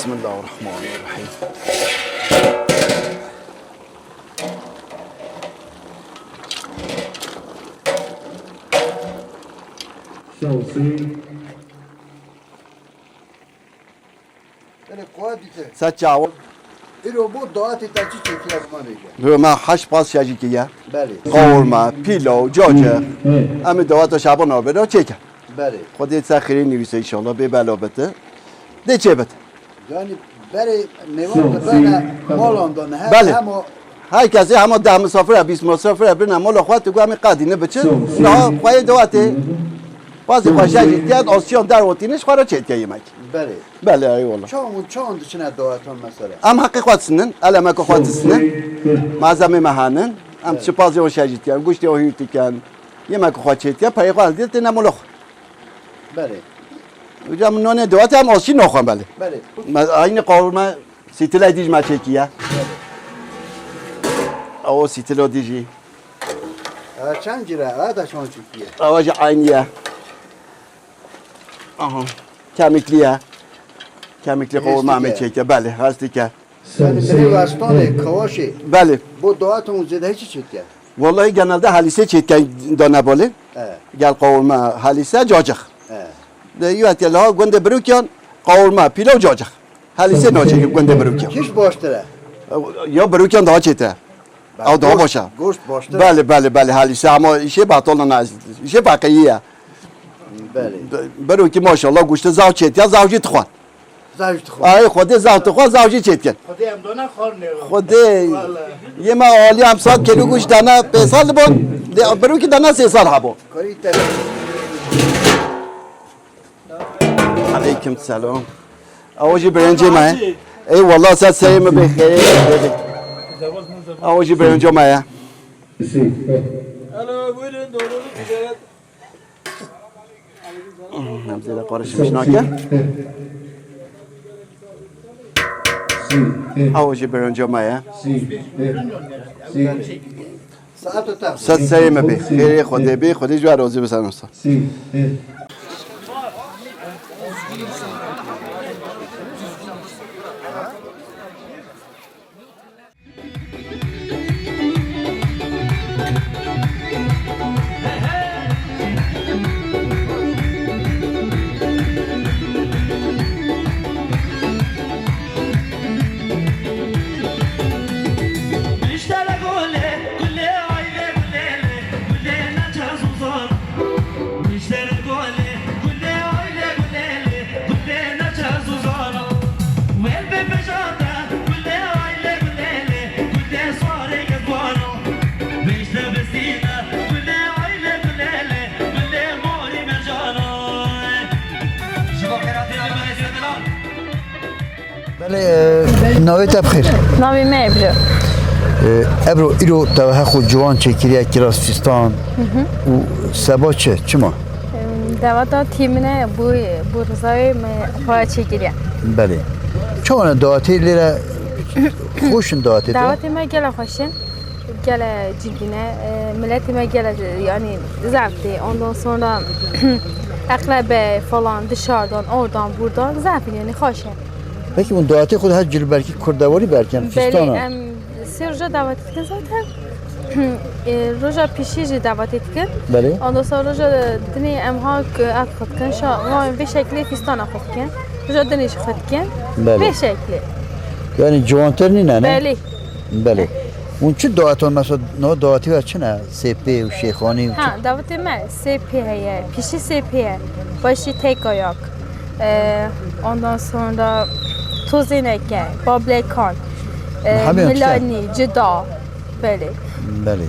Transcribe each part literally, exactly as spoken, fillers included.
Bismillahirrahmanirrahim. Şewsî. Belê, kuwa dîte. Sa çawa? Îro bo dawetê te çi çêkiya bi me bêje. Bi me heşt pas şajî kiye. Belê. Qawurma, pîlaw, cacik. Hı. Em ê daweta Şaban abi re çêke. Belê. Xwedê ser xêrê nivîse înşallah, bê bela bite. Dê çê bit. Yani berê mêvan de bene malan de ne. Belê. Hema her kesê hema deh misafir e, bîst misafir e, birine mala xwe, tu got em ê qadî ne biçin. Niha xweyê dawetê, bazê xwe şajî tiyan, asiyan derwatîniş xwe re çêtiye yemek. Belê. Belê, eyvallah. Çawan çawan diçine dawetan mesela? Em heqê xwe disinin, elemeke xwe disinin. Malzemê me henin. Em çi pazê o şajî tiyan, guştê o hîr dikin. Yemek xwe çêtiye, peyê xwe hildî têne mala xwe. Belê. Uca min nonê dewatê em asî naxwin belê. Belê. Me aynî qawurma sîtile dîj me çêkiye. Belê. Ew sîtilo dîjî. Ew çend cîre? Ew da şan çêkiye. Ew jî aynî ye. Aha. Kemikli ye. Kemikli qawurma me çêkiye. Belê, hestîke. Yani binê westanê, kawaşê. Belê. Bo dawetê hûn zêde hiç çêkiye? Wallahî genelde halîse çêtken dane balê. E. Gel qawurma, halîse, cacix. E. De yû hetiye liha gundê Birûkyan qawurma, pîlaw, cacix. Halîse naçêke gundê Birûkyan. Hiç baştir e. Ya Birûkyan daha çêtir e. Ew daha baş e. Goşt baştir e. Belê, belê, belê, halîse ama îşê betal nana, îşê feqîyî ye. Belê. Birûkî maşallah goştê zaf çêtiya, zaf jî dixwat. Zaf jî dixwat. Ay, Xwedê zaf dixwat, zaf jî çêtken. Xwedê em dona xwar nêro. Xwedê. Vallahi. Yê me alî em sal kêlû goşt dana pê sal dibon. De Birûkî dana sê sal hebû. Karî te. Aleyküm selam. Ew jî birincî me ye. Ey wallah, ser serê me bê xêrê. Ew jî birincî me ye. Alo, buyurun, doğruluk ticaret. Em zêde qarişmiş nake. Ew jî birincî me ye. Saet û te. Ser serê me bê. Xêrê Xwedê bê. Xwedê ji we razî be, ser nosta. Belê, e, navê te bi xêr? Navê me Ebru. E, Ebru, îro te heq û ciwan çêkiriye, kiras fîstan û seba çi? Çima? Em, daweta tîmine bû, bû rizayê me xwe çêkiriye. Belê. Çawan e dawetê lêre, xweş in dawetê te? Dawetê me gele xweş in. Gele cingîne, e, miletê me gele, yani, zaf tê. Ondan sonra eqrebe falan, dışarıdan, oradan, buradan zaf in, yani, xweş e. Peki, hûn dawetê xwe de her cilberkî kurdewarî berken, fîstana? Belê, em sê roja dawetê dikin zaten. E, roja pişî jî dawetê dikin. Belê. Ondan sonra roja dinê em ha k-, ev xwe dikin, şa-, ha vê şeklê fîstana xwe dikin. Roja dinê jî xwe dikin. Belê. Vê şeklê. Yani ciwantir nîne, ne? Belê. Belê. Hûn çi dawetan, mesela, no dawetê we çi ne? Sêpê û şêxanî û çi? Ha, dawetê me sêpê heye, pişî sêpê ye, başî tek ayak, e, ondan sonra tozêneke, bablekan, e, hemî tişt e? Milanî, cida, belê. Belê.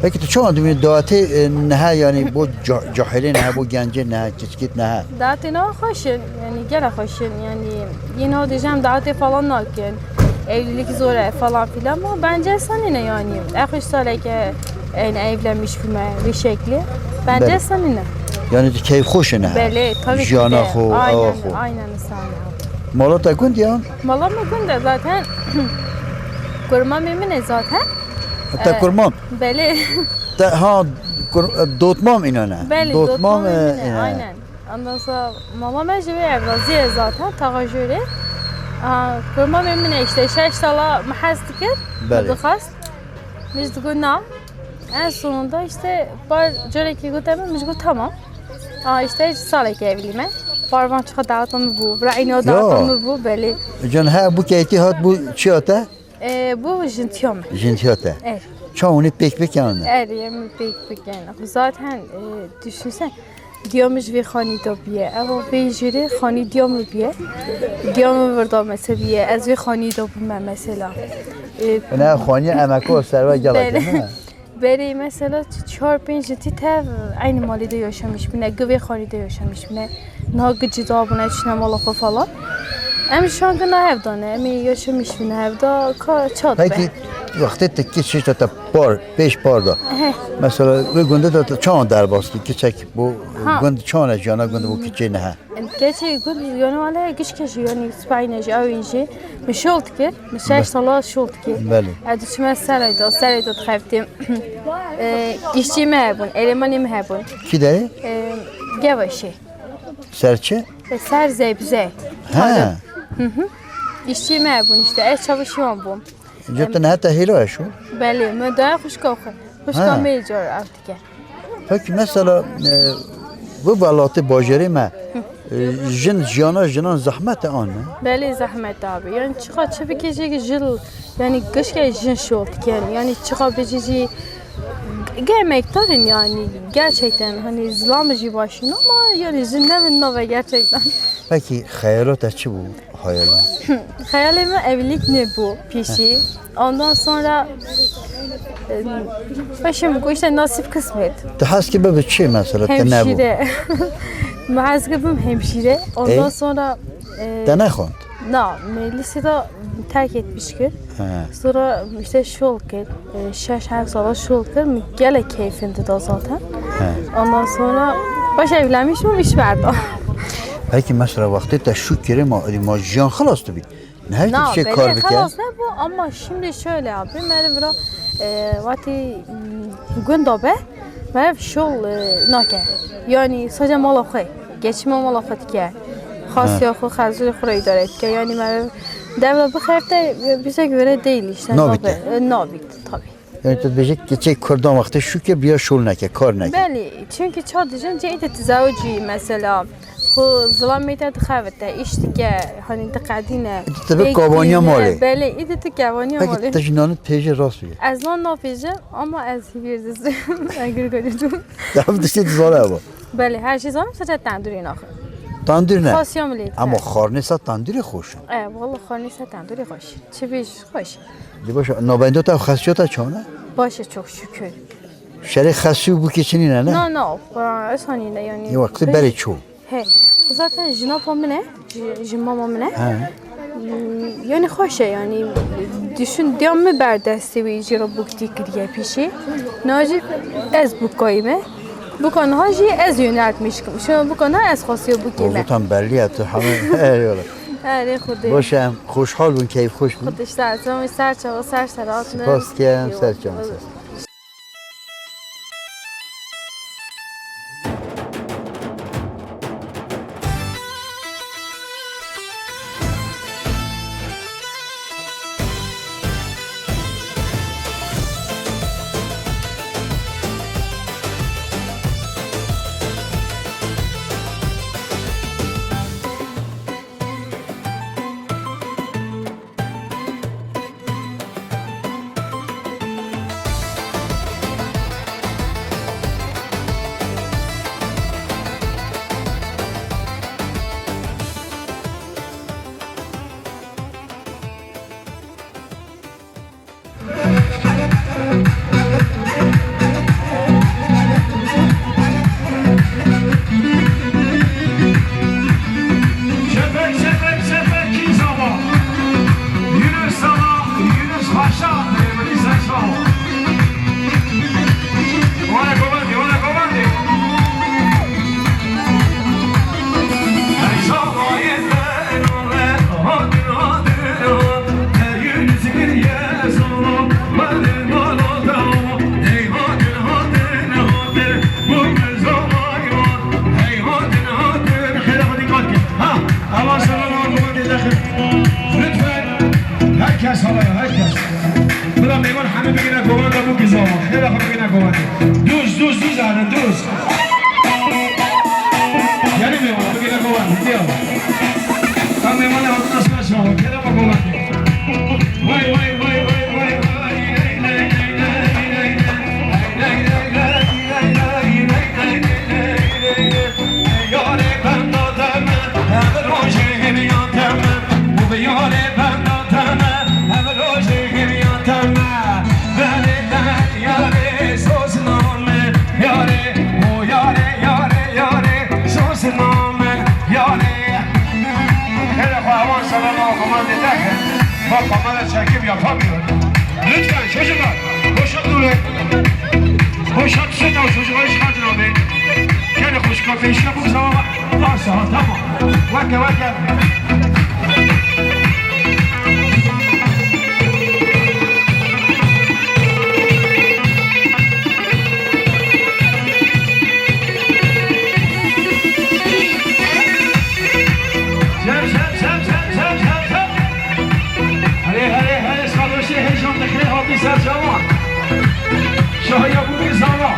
Peki tu çawan dibînî dawetê, e, niha, yani bo ca-, cahilê niha, bo gencê niha, kiçkît niha? Dawetê niha xweş in, yani gela xweş in, yani yine o diyeceğim dawetê falan nakin. Evlilik zor e falan filan ama bence sanine yani. E, xweş saleke, yani evlenmiş bime bir şekli. Bence sanine. Yani tu keyf xweş ne? Belê, tabii ki. Jiyana xwe, aynen, ewa xwe. Aynen sanine. Mala te gund ya? Mala me gund e zaten. Kurma memine zaten. Te kurman? Belê. Te, ha, kur-, dotmam inane. Belê, dotmam, dotmam e, inane, inane. Aynen. Ondan sonra mama me jî wê evrazî ye zaten, taxa jûrê. Aa, kurmamê min e işte, şeş sala min hez dikir, Belê. Min dixwest. Min ji digot na. En sonunda işte par carekî gote min, min ji got tamam. Aa, işte salekê evlî me. Par van çiqa daweta min bû. Vira îno daweta min bû, belê. Can he bu keyti hat bu çi hate? Ee, bu jintiya min. Jintiya te. Evet. Çawunî pêk pêk yanî. Er, yê min pêk pêk yanî. Zaten, e, düşünsen, diya min ji vê xanî de bûye. Eva vê jêrê xanî diya min bûye. Diya min vir da me se bûye. Ez vê xanî de bûme mesela. E, Ne xanî emeko serve gela Belê. Gene. Berê mesela çar pênc jin tî tev eynî malê de yaşamış bûne, gi vê xanî de yaşamış bûne. Niha gi cida bûne, çûne mala xwe falan. Em ji şan gi nahev dane, em ê yaşamiş bûne hev da ka çat be. Peki, wextê te kê çêşta te par, pêş par da. He. Mesela, wê gundê de te çawan derbas dî, kiçek bu Ha. Gund çawan e jiyana gund bu kiçê nehe? Keçê gund yanî wele giş keçê yanî spayne jî ewên jî. Min şol dikir, min şeş Be- sala şol dikir. Belê. Ez diçime serê de, serê de dixeftîm. E, îşçî me hebûn, elemanê me hebûn. Kî de? E, Geveşê. Ser çi? E, ser zebze. He. Tarım. Hı hı. İşçi me hebûn işte, ez çavişî wan bûm. Cotine heta hêlo eşo? Belê, me daya xwişka xwe. Xwişka Ha. me car ev dike. Peki mesela, e, bu welatê bajarê me, e, jin jiyana jinan zehmet e an ne? Belê zehmet abi. Yani çiqa çi bikê jî jil, yani gişke jin şol dikin. Yani çiqa bicî jî emekdar in yani. Gerçekten hani zilam jî başin ama yani jin nevin nave gerçekten. Peki xeyalata çi bû? Hayalin? Xeyalê min evlîk nebû pêşî. Ondan sonra, e, paşê min got işte nasip kısmet. Tu hez ki bibi çi mesela, te nebû? Hemşire. Min hez ki bim hemşire. Ondan E? sonra, e, Te nexwend? Na, me lise de terk etmiş kir. He. Sonra işte şol kir. E, şeş her sala şol kir. Min gelek keyfim dida zaten. He. Ondan sonra baş evlenmiş bûm, iş verdi. Peki mesela wextê te şûk kirê ma, ma jiyan xilas tu bî? Ne her Na, tiştê belê kar bike? Xelas nebû ama şimdi şöyle abi, meriv ra, e, wati, m, gunda be, meriv şol, e, nake. Yani sadece mala xwe, geçime mala xwe dike. Xasiya xwe, xerzûrê xwe re idare dike. Yani meriv devre bixefte, e, bize göre değil işte. Nabite. Nabe-, e, nabit tabii. Yani tu dibêjî keçê Kurdan wextê şûke biya şol neke, kar neke. Belê, çünkü ça dijin cê îdî tu zewicî mesela, xwe zilamê te dixebite, îş dike, hani diqedîne. Îdî tu bi Pêk kavaniya tîne, malê. Belê, îdî tu kavaniya Peki malê. Tu ji nanit pêjê rast bûye? Ez nan napêjim, ama ez hîvîr dizim. Egir godim. Ev tiştê tu zane ama. Belê, her şey zanim, sadece tendurî naxim. Tendurî ne? Xasiya milê. Ama xarnê sa tendurî xweş in. E, valla xarnê sa tendurî xweş. Çi bêj xweş. Di baş, nabendo te xesiyata çawan e? Baş e, çok şükür. Şerê xesî û bûkê çinî ne, ne? Na, na, esanî ne yani. Yê wextê berê çû. He, zaten jinapa min e, ji, ji mama min e. He. Hmm, yani xweş e yani. Düşün, diya min ber destê wî jî re bûktî kiriye pêşî. Niha jî ez bûkayî me. Bûka niha jî ez yöneltmiş kim. Şu bûka niha ez xwestiye bûkê me. Zaten belli ya, tu heme, eyvallah. Erê Xwedê. Baş em, xweşhal bûn, keyf xweş bûn. Xwedê ji te razî, ser çava, ser serat. Spas dikim, ser çava, ser. Şefek, şefek, şefek, Kîzama. Yunus Sala, Yunus Paşa, Memoli Sesal. Wala govendî, wala govendî. Hey, Sala, yeter, hadir, hadir, hadir. Kes havaya, her kes. Bila mêvan hemî bigine govan de bû gizava. Xêra xwe bigine govan. Dûz, dûz, dûz, hadi dûz. Gelî mêvan, bigine govan. Diya. Tam mêvan de hatına sıra şava. Kerema govan. Vay, vay, vay, vay, vay, vay. Yarê benda te me, ev rojê hêviya te me, û bi yarê benda te me, ev rojê hêviya te me. Belê, belê, yarê, sozna me, yarê, o yarê, yarê, yarê, sozna me, yarê. Hele xwe hewan selam al, komandê derken. Bak, kamera çekip yapamıyorum. Lütfen çocuklar, boşaltın orayı. Boşalt, süt al, çocukları çıkartın abi. Gel, hoş kafe işine bu zaman. Varsa, ha, tamam. Vake, vake. Jeb, jeb, jeb. Herê, herê, herê, Saloşê heyecan dixê hatî ser cawan. Şahiya bû bir zava.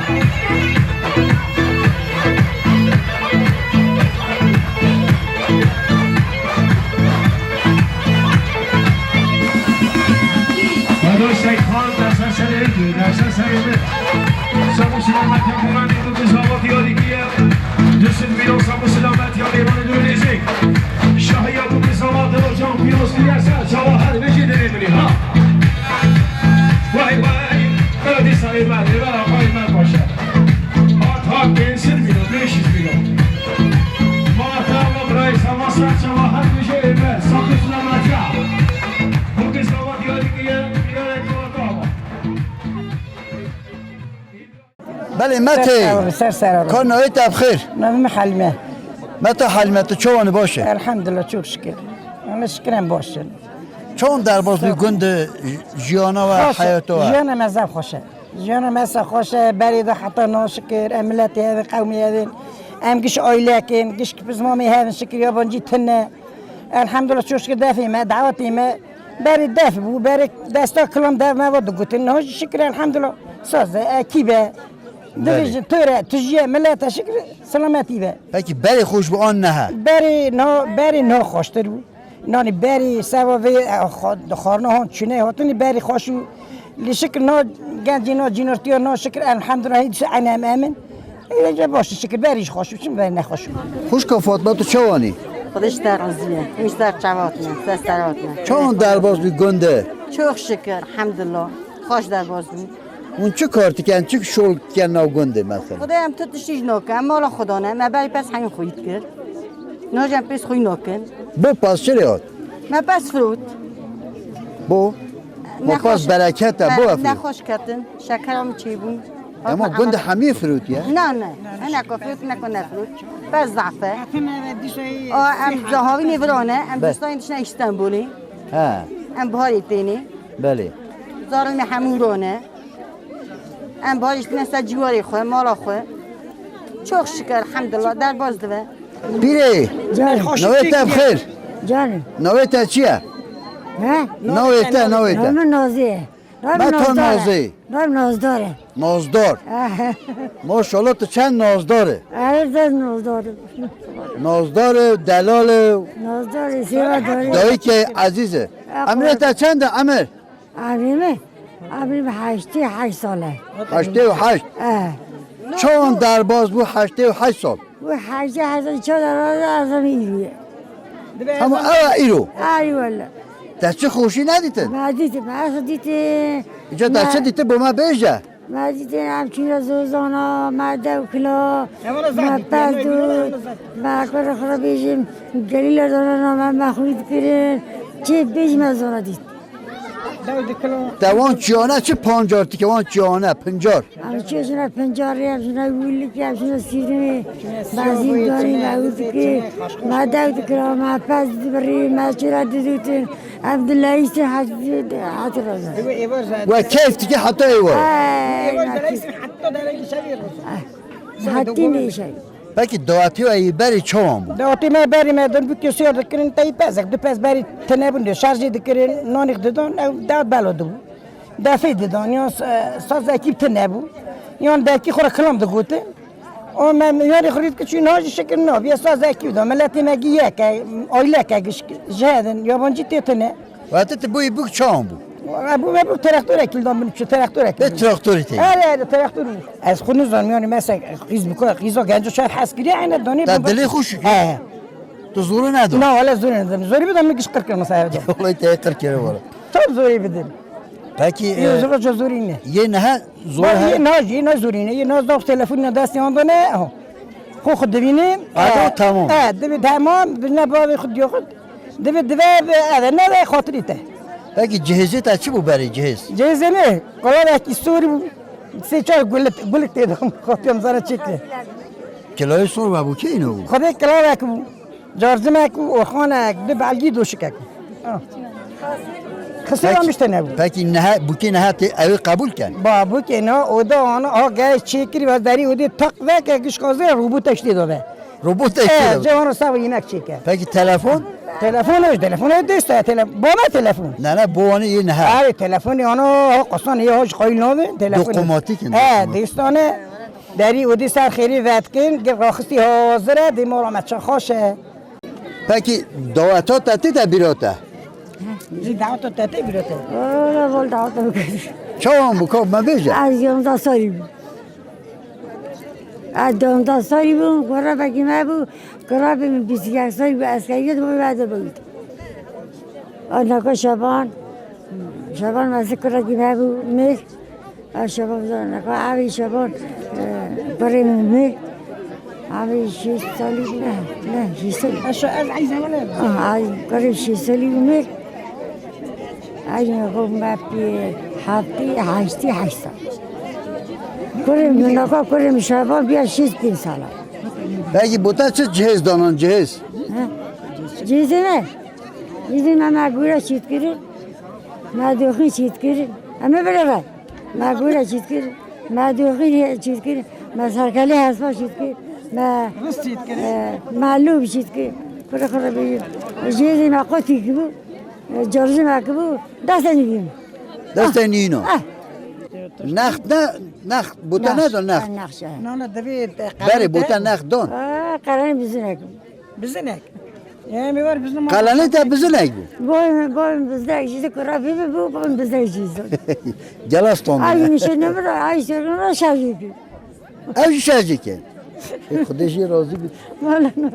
Medoş Seyhan derse serê, derse serê. Sabu selamet ya Kur'an, bu bir zava diyarı diye. Düşün bir olsa bu selamet ya, bir bana dönecek. Şahiya bû bi zava de hocam, pîroz bûye ser çava her vejî derê min ê, ha. Vay vay, melodî sarê me, ê me aqayê me baş e. Hat hat, pênc sed mîlo, beş yüz mîlo. Mata me birayê sama ser çava her vejî ê me, sakız namatiya. Bû bi zava diyarî kiye, diyarê kewata ama. Belê, me tê. Ser sera, ser sera. Ka navê te bi xêr? Navê min Halîme. Me te Halîme, tu çawan î, baş î? Elhamdulillah, çok şükür. Ona şükür em baş in. Çawan derbas bî gund e, jiyana we, heyata we? Jiyana me zaf xweş e. Jiyana me zaf xweş e, berê de heta na şükür, em miletê hev in, qewmê hev in. Em giş ailek in, giş kipizmamê hev in, şükür yabancî tune. Elhamdulillah, çok şükür defê me, dawetê me. Berê def bû, berê desta kilam dev me ve digotin. Niha jî şikir elhamdulillah. Saz e, ekîb e. Belê. Divêjin töre, tijî ye, milet e, şikir selametî be. Pekî berê xweş bû an nehe? Berê na, berê na xweştir bû. Nanî berê seva vê, e, xwe-, xwarina han çûnê hatinî berê xweş û lê şikir na gencî na cînortiya na şikir elhamdulillah hîdî enem emin. Ê, baş, şikir berî jî xweş û çim berî nexweş û. Xwişka Fatma, tu çawan î? Xwedê ji te razî be. Hûn ji ser çavat ne, ser serat ne. Çawan derbas bî gundê? Çok şükür, elhamdulillah. Xweş derbas bû. Hûn çi kar dikin, çi şol dikin nav gundê mesela? Xwedê em tu tiştî jî nakin, em mala xwe dane, me berî pez hemî xwî dikir. Nojên pez xwî nakin. Bo pez çi rê hat? Me pez firot. Bo? Bo pez bereket e, bo efirot. Nexweş ketin, şeker em çêbûn. Ema gund hemî firûtiye? Na, ne. Hinek firût, hinek nefirût. Bes zaf e. A, em zahavînê virane, em dostayên dişine Îstanbulê. He. Em biharê têne. Belê. Zarê me hemû rone. Em biharê têne ser ciwarê xwe, mala xwe. Çok şükür, elhamdulillah, derbas dibe. Pîrê, navê te bi xêr? Canım. Navê te çi ye? He? Navê te, navê te. Navê min Nazî ye. Navê min Nazî ye. Navê min Nazdar e. Nazdar. Maşallah, tu çend nazdar e. Evet, ez nazdar im. Nazdar e, delal e. Nazdar e, sêva dor e. Dayikê ezîz e. Emrê te çend e, Emir? Emrê min? Emrê min heştê heşt sal e. Heştê û heşt. E. Çawan derbas bû heştê û heşt sal? Wê hejî hezar çar hezar îro ye. Hema ew e îro? Ay wele. Te çi xweşî nedîtin? Me dîtin, me ez dîtin. Îca te çi dîtin, bo me bêje. Me dîtin, em çûne zozana, me dew kila, me pez dot, me kara xwe re bêjim, gelî le zana me, me xwî dikirin. Çi bêjim me zana dît. Te wan çiyane çi pancar dike, wan çiyane, pincar? Em çi jine pincarê, em jine wîlikê, em jine sîrmê, benzîn danî, me û dike, me dew dikira, me pez dibirî, me çira didûtin, em dileyîstin, hetî razan. We keyf dike heta êwar. Hey, hetî nêşe. Pekî dawetê we yê berê çawan bû? Dawetê me berê me din bû kesiyar dikirin, teyî pezek, du pez berî tine bûn de şerjê dikirin, nanîk didon, ew dewet belo dibû. Defê didan, yan s-, sazekî tine bû. Yan dekî xwe re kilam digotin. O me yarê xwe rît kiçî niha jî şikir nabî, ez sazekî da. Miletê me gî yek e, aylek e, giş-, ji hedin, yabancî tê tine. Wate tu bûyî bûk çawan bû? Wala bû me bû traktorek kildan bin, çi traktorek Te kildan. Traktorî tê? Erê, erê, traktor bû. Ez xwe nizanim, yani mesela, qîz bû, qîza genco şer hes kiriye, eyne danê Te bû. Dilê xwe şikir? He. Tu zorî nedon? Na, wala zorî nedon. Zorî bidon, min giş qir kir mesela evde. Wala te qir kir wala. Tam zorî bidin. Pekî, Yo, e, zor, zorî ne. Yê nehe zor Bak, he? Yê na, yê na zorî ne, yê na zaf telefonla destê anda ne, ha. Xwe xwe divîne. Alo, e, tamam. E, divê tamam, bine bavê xwe diyor xwe. Divê, divê, eve, ne ve xatirî te. Pekî cihêzê te çi bû berê cihêz? Cihêzê ne? Kolavekî sorî bû. Sê çar gulik, gulik tê de. Xatiyam zana çêkê. Kilayê sor ve bû kê îno bû? Xwedê kilavek bû. Carcimek û orxanek, du belgî doşikek bû. Ha. Xisê Pekî, ramiş tene bû. Pekî nehe, bûkê nehe tê, ew ê qebûl ken? Ba, bûkê ne, o da ana, ha, gel çêkirî ve derî, o dê tak veke, giş xazê, robot eştê da ve. Robot eştê da ve. Cevana sağ yemek çêke. Pekî telefon? Telefon eş, telefon eş desta, tele-, bana telefon. Ne, ne, bu anı iyi ne ha? Abi telefon ya, ana, ha, kasan ya, hoş kayın abi, telefon. Dokunmatik yani, He, dokunmatik. Destane, derî, o dê ser xêrî vetkin, gir raxistî hazir e, dê mala me çaxaş e. Pekî daweta te tê de bîra te? Jî daweta te tê bîra te? Wala, wala daweta bikir. Çawan bû, ka me bêje? Ez yonda salî bûm. Ez yonda salî bûm, kurabekî me bû, kurabê min bîst û yek salî bû, eskeriyê de bû, vede bû. Anaka Şaban, Şaban mezi kurekî me bû, mir. A Şaban zanaka, avî Şaban, e, kurê min mir. Avî şîst salî ne, ne, şîst salî. Eşo ez ay zaman ev. Ah, ay, kurê şîst salî mir. Ay, xo me pî heftî, heştî heşt sal. Kurê min naka, kurê min Şaban biya şîst pênc sala. Peki bu te çi cihêz danan cihêz? Ha? Cihêzê me? Cihêzê me, me gûra çît kirin. Me doxî çît kirin. Em ê bire ve. Me gûra çît kirin. Me doxî çît kirin. Me serkelê hespa çît kirin. Me, Rist çît kirin. E, me lûb çît kirin. Kure kure bî. Cihêzê me qotî kibû. E, carjê me kibû. Destê nî bîn. Destê nîno. Ah. Next ne, next, bu te Next. Ne don next? Next, e. Nana divê te Berê, bu te qerarê te next don. Ah, qerarê bizinek. Bizinek. Em ê war bizin Qelenê te bizinek bû. Boyun, boyun bizinek, jî kura bibi bu, boyun bizinek jî zor. Gelas ton. Ay, bir şey ne var, ay, şey ne var, şarjı ki. Ev jî şarjı ki. E, Xwedê jî razî bi. Valla ne.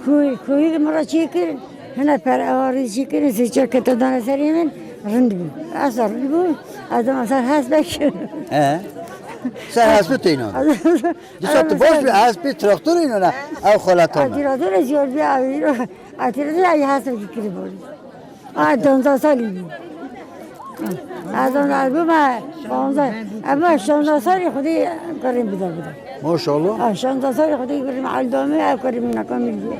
Kuy, kuy mara çekir, hene per avarı çekir, seçer kete dana serinin, rind bu. Asar bu, adam asar has bek. He. Sen has bu teyna. Disa tu baş bir, ez pê traktor ino ne, ev xaleta me. Atira dore zor bir aviro. Atira dore ay has bir kiri bol. A donza salî bû. A donza bû me, donza, ama şonza salî xwedî karin bide bide. Maşallah. A şonza salî xwedî karin aldome, ev karin nakamil bû.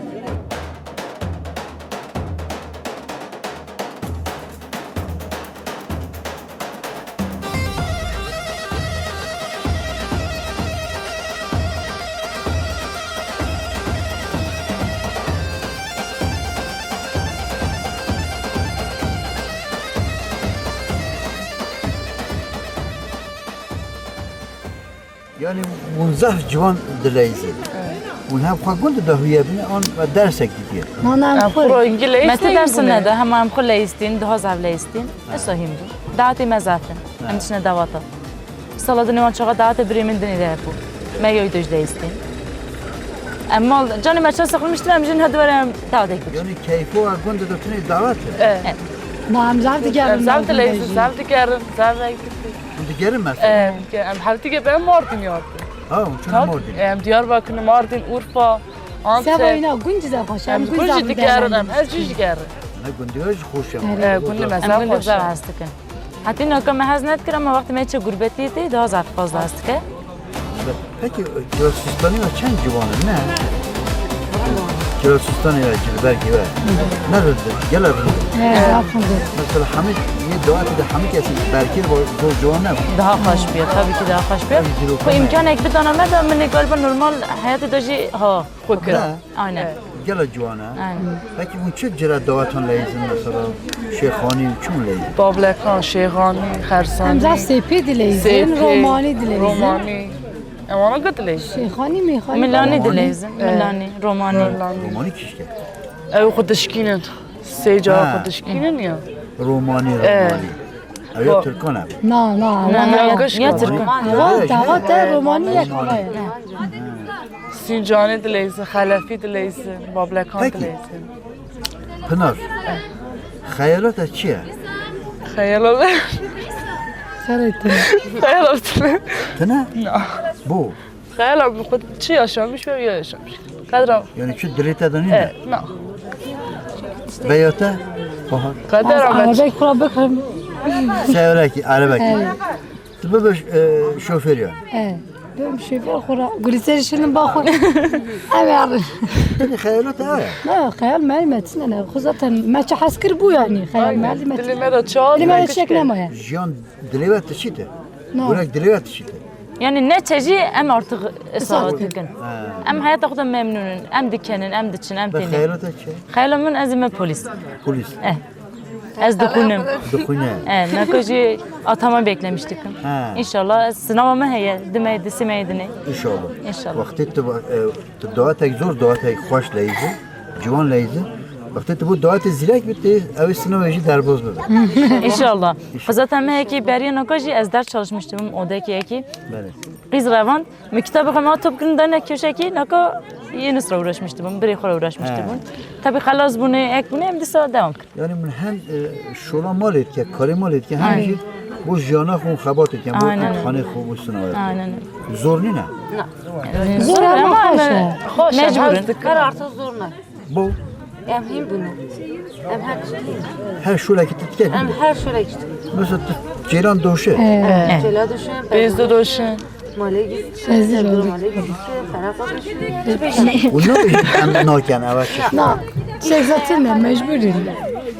Yani hûn zaf ciwan dileyîzin. Evet. Hûn hem xwe gund dahûye bine an dersekî diye. Mana em Em xwe xwe rengî leyîz Me ti neyî dersin bûne. Nede, hema em xwe leyîstîn, daha zaf leyîstîn. Esa hîn bû. Dawetê me zaf in. Em diçine dawata. Sala dinê wan çaxa dawetê birê min dinê de hebû. Me yoy doj leyîstîn. Em mal, canê me çasa xilmiştir, em jin hedi were em dawetê kir. Yani keyfo a gund de tunê dawet. Evet. Ma em zaf digerin. Em zaf dileyîzin, zaf digerin, zaf vekirtî. Hûn digerin mesela? Em, em hevtî ge ben Mardin yardım. Ha, hûn çûne Mardin. Em Diyarbakır, Mardin, Urfa, Antep. Seba îna gund jî zaf xweş e. Em Em gund gund jî zaf digerin, em digerin. Her jî digerin. Ne gundê jî xweş e. Erê. E, gundê me Em zaf gundê xweş e. Zaf hez dikin. Hetî naka me hez nedikir, ama wextê me çi gurbetiyê tê, daha zaf fazla hez dike. Peki, Sistanî ve çend ciwan in, ne? Gela Sistanê ve cilbergê ve. Ne rind e, gela rind e. He, zaf rind e. Mesela hemî, yê dawetê de hemî kesî berkê zor ciwan ne. Daha xweş bûye, tabii ki daha xweş bûye. Tabii ki. Xwe imkanek bidana me de min ê galiba normal heyatê de jî ha xwe kira. Ha. Aynen. Gela ciwan e. Aynen. Peki hûn çi cira dawetan leyîzin mesela? Şêxanî û çi hûn leyîzin? Bablekan, Şêxanî, Xersanî. Em zaf sêpê dileyîzin, Sêpê, romanî dileyîzin. Romanî. Em wana gud dileyîzin. Şêxanî, mêxanî. Milanî dileyîzin. Milanî, romanî. Romanî kişke. Ew xwe dişkînin. Sê cara xwe dişkînin ya. Romanî, romanî. Ew ya Tirkan e. Na, na, wana ya. Ya Tirkan. Awa, awa te romanî yek awa ye. Sîncanî dileyîzin, Xelefî dileyîzin, Bablekan dileyîzin. Pinar, xeyalata çi ye? Xeyalata. Serê tune. Xeyalata. Tune? Na. Bu. Xeyala min xwe çi yaşamiş ve ya yaşamiş. Qedra. Yani çi dilê te de nîne? E, na. Veya te? Bahar. Qedra. Ez arabek xura bikirim. Seyarekî, arabek. Evet. Tu bibe, e, şoför yani. Evet. Bim şoför xura. Gulî ser şirin baxur. Evet. Peki xeyalata heye? Na, xeyal meyil me tine ne. Xo zaten me çi hes kir bû yani. Xeyal meyil me tine. Dilê me de çal. Dilê me de çek nemaye. Jiyan dilê we tişî te. No. Gurek dilê we tişî te. Yani ne çe jî em artık isaret dikin. Ha. Em heyata xwe de memnûn in. Em dikenin, em diçin, em tênin. Xeyala te çi? Xeyala min ez me polîs. Polîs. Eh. Ez dixwînim. Dixwîne. Eh, naka jî atama beklemiş dikim. Ha. İnşallah ez sınava me heye, dime, disime dinê. İnşallah. İnşallah. Wextê tu, e, tu dawetek zor, dawetek xweş leyîzî, ciwan leyîzî. Wextê tu bû dawetê zîrek bi tê, ew ê sinavê jî derbaz bibe. İnşallah. Xwe zaten me yekî beriya naka jî ez ders çalışmıştım, odekî yekî. Belê. Qîz revand, min kitabê xwe me top kirin dane köşekî, naka yê nus re uğraşmıştım, birê xwe re uğraşmıştım. He. Tabii xelas bûne, ek bûne, em dîsa devam kir. Yani min hem, e, şola malê dike, karê malê dike, hem jî bo jiyana xwe xebatê dike, bo îmtihanê xwe, bo sinavê xwe. Aynen öyle. Zor nîne? Na. Zor ama xweş e. Xweş e, mecbur in. Her artık zor ne. Bo? Em hîn bûne. Em her tiştî. Her şolekî tu dike. Em her şolekî tu. Mesela tu cêlan doşe. Cêla doşe. Pêz de doşe. Malê gî. Malê gî. Feraq doşe. Û ne em naken eva çi? Na. Çek zaten ne mecbur in.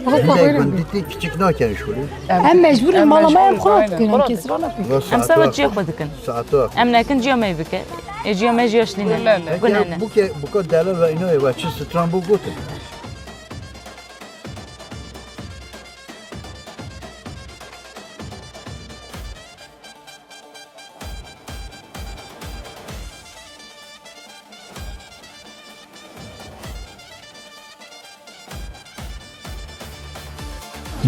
Hinde gundî tê kiçik naken şolê. Em mecbur in, mala me em xwe dikin, em kesî re nakin. Em seba çiyê xwe dikin. Saeto. Em nekin ciya me bike. Ê ciya me jiya şilîne. Gunene. Peki, buke, buka delal ve inoyê ve çi stran bû gotin?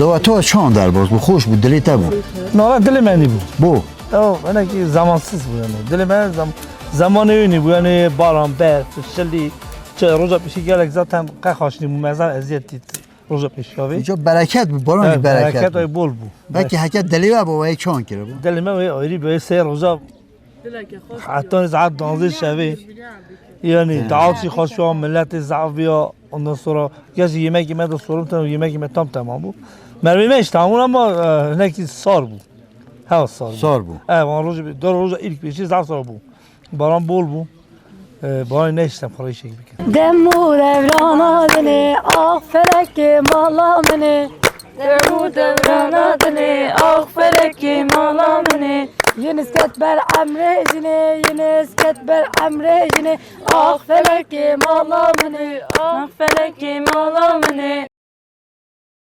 Dawa to çawan derbas bû, xweş bû, dilê te bû? Nara dilê me nîbû. Bû? Ew, hinekî zamansız bû yani. Dilê me zam-, zamanê wî nîbû yani, baran, berf, şilî, çi roja pêşî gelek zaten qe xweş nîbû, me zaf eziyet dît roja pêşiya vê. Îca bereket bû, baran jî bereket bû. Bereket wê bol bû. Belkî heke dilê we bû, wê çawan kiribû? Dilê me wê ayrî bû, wê sê roja Heta saet duwazdeh şevê. Yani, dawet jî xweş bû, milletê zaf bûya. Ondan sonra, gerçi yemekê me de sorum, tamam, yemekê me tam tamam bû. Mervê me işte, ama, e, hinekî sar bû. Hewa sar bû. Sar bû. E, van rojê, dor roja ilk pêşî zaf sar bû. Baran bol bû. E, baran ne işte, para işe gibi. Dem û dewrana dinê, ax felekê mala min ê. Dem û dewrana dinê, ax felekê mala min ê. Yunus ket ber emrê jinê, Yunus ket ber emrê jinê. Ax felekê mala min ê, ax felekê mala min ê.